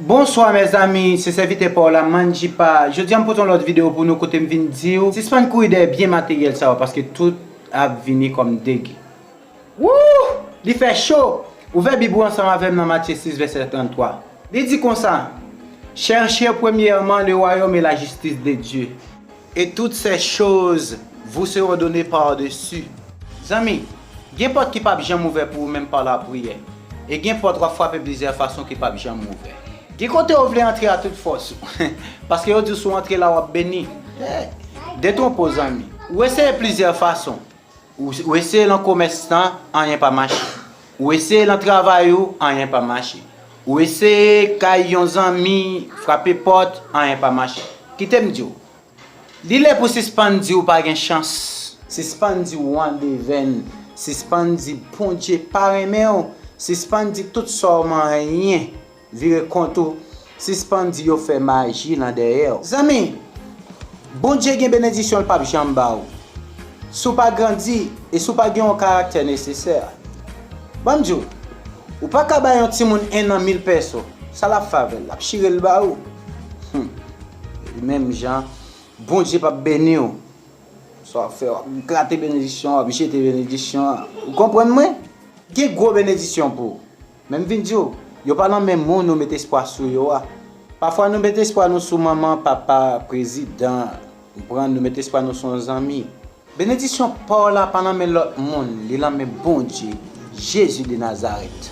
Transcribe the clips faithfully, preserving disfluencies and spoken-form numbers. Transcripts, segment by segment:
Bonswa mezanmi, se sèvitè pa w la, Manjipa. Jodi a m pote yon lòt videyo pou nou kote m vin di w, sispann kouri dèyè byen materyèl sa yo, paske tout ap vini kòm degi. Wouh! Li fè cho! Ouvè Bib ou ansanm avè m nan Matye sis, vèsè tranntwa. Li di konsa, Cherchez premièrement le royaume et la justice de Dieu, et toutes ces choses vous seront données par-dessus. Zanmi, gen pòt ki p ap janm ouvè pou ou menm pa lapriyè. E gen pòt w ap frape plizyè fason ki p ap janm ouvè. Gen kote w vle antre a tout fòs ou. Paske yo di w si w antre la w ap beni. Eh, detwonpe w zanmi. Ou eseye plizyè fason. Ou, ou eseye nan komès lan, anyen pa mache. Ou eseye nan travay ou, anyen pa mache. Ou eseye kay yon zanmi, frape pòt, anyen pa mache. Kite m di w, li lè pou sispann di ou pa gen chans. Sispann di ou an devèn. Sispann di Bondye pa renmen w. Sispann di tout sa w manyen vire kont ou. Sispann di yo fè maji nan dèyè w. Zanmi, Bondye gen benedisyon l p ap janm ba ou. Si w pa grandi e si w pa gen yon karaktè nesesè, ban m di w, ou pa ka bay yon timoun en an mil pèso. Sa l ap fè avè l? L ap chire l ba ou. Hum. Menm jan, Bondye p ap beni w. Sa w ap fè, w ap grate benedisyon, w ap jete benedisyon an. Ou konprann mwen? Gen gwo benedisyon pou ou. Men m vin di w, yo pa nan menm moun nou met espwa sou yo a. Pafwa nou met espwa nou sou manman, papa, prezidan, ou konprann, nou met espwa nou sou yon zanmi. Benedisyon pa w la pa nan men lòt moun, li nan men Bondye, Jezi de Nazarèt.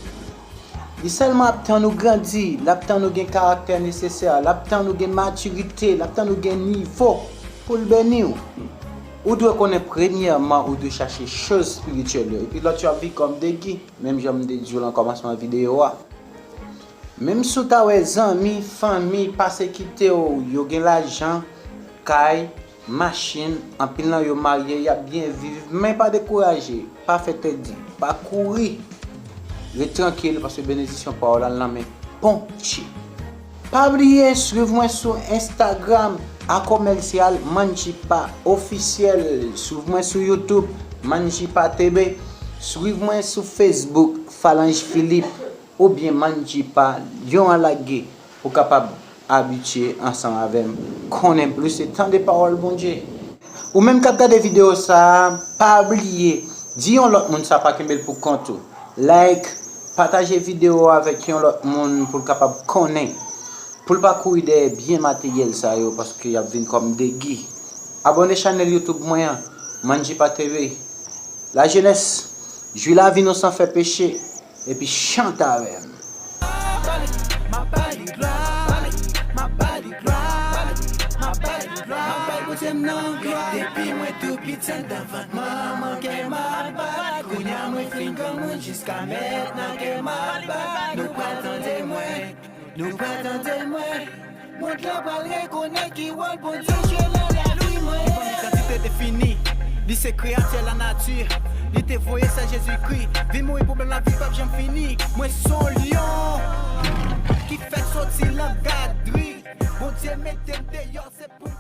Li sèlman ap tann ou grandi, l ap tann ou gen karaktè nesesè, l ap tann ou gen matirite, l ap tann ou gen nivo pou l beni w. Ou dwe konnen premyèman, ou dwe chache choz espirityèl yo, epi lòt yo ap vin kòm degi, menm jan m te di w nan kòmansman videyo a. Menm si w ta wè zanmi, fanmi pase kite w, yo gen lajan, kay, machin, anpil nan yo marye, y ap byen viv, men pa dekouraje, pa fè tèt di, pa kouri. Ret trankil, paske benedisyon pa w la nan men Bondye. Pa bliye swiv mwen sou Instagram, a komèsyal Manjipa Ofisyèl. Swiv mwen sou YouTube, Manjipa T V. Swiv mwen sou Facebook, Falange Philippe, oubyen Manjipa, Lyon an lage, pou kapab abitye ansanm avè m, konnen plis e tande pawòl Bondye. Ou menm k ap gade videyo sa a, pa bliye, di yon lòt moun sa, pa kenbe l pou kont ou. Like, pataje videyo a avèk yon lòt moun pou l kapab konnen, pou l pa kouri dèyè byen materyèl sa yo, paske y ap vin kòm degi. Abòne chanèl YouTube mwen an, Manjipa T V. Lajenès, jwi lavi nou san fè peche, epi chante avè m. Depi mwen tou piti anndan vant manman, kè m ap bat. Kounye a mwen fin granmoun, jiska mentnan kè m ap bat. Nou pral tande mwen, nou pral tande mwen. Mond lan pral rekonèt ki wòl Bondye jwe nan lavi mwen. Li pa gen kantite defini, li se kreyatè lanati. Li te voye sèl Jezikri vin mouri, pwoblèm lavi p ap janm fini. Mwen se yon lyon ki fèk soti nan gadri. Bondye mete m deyò, se pou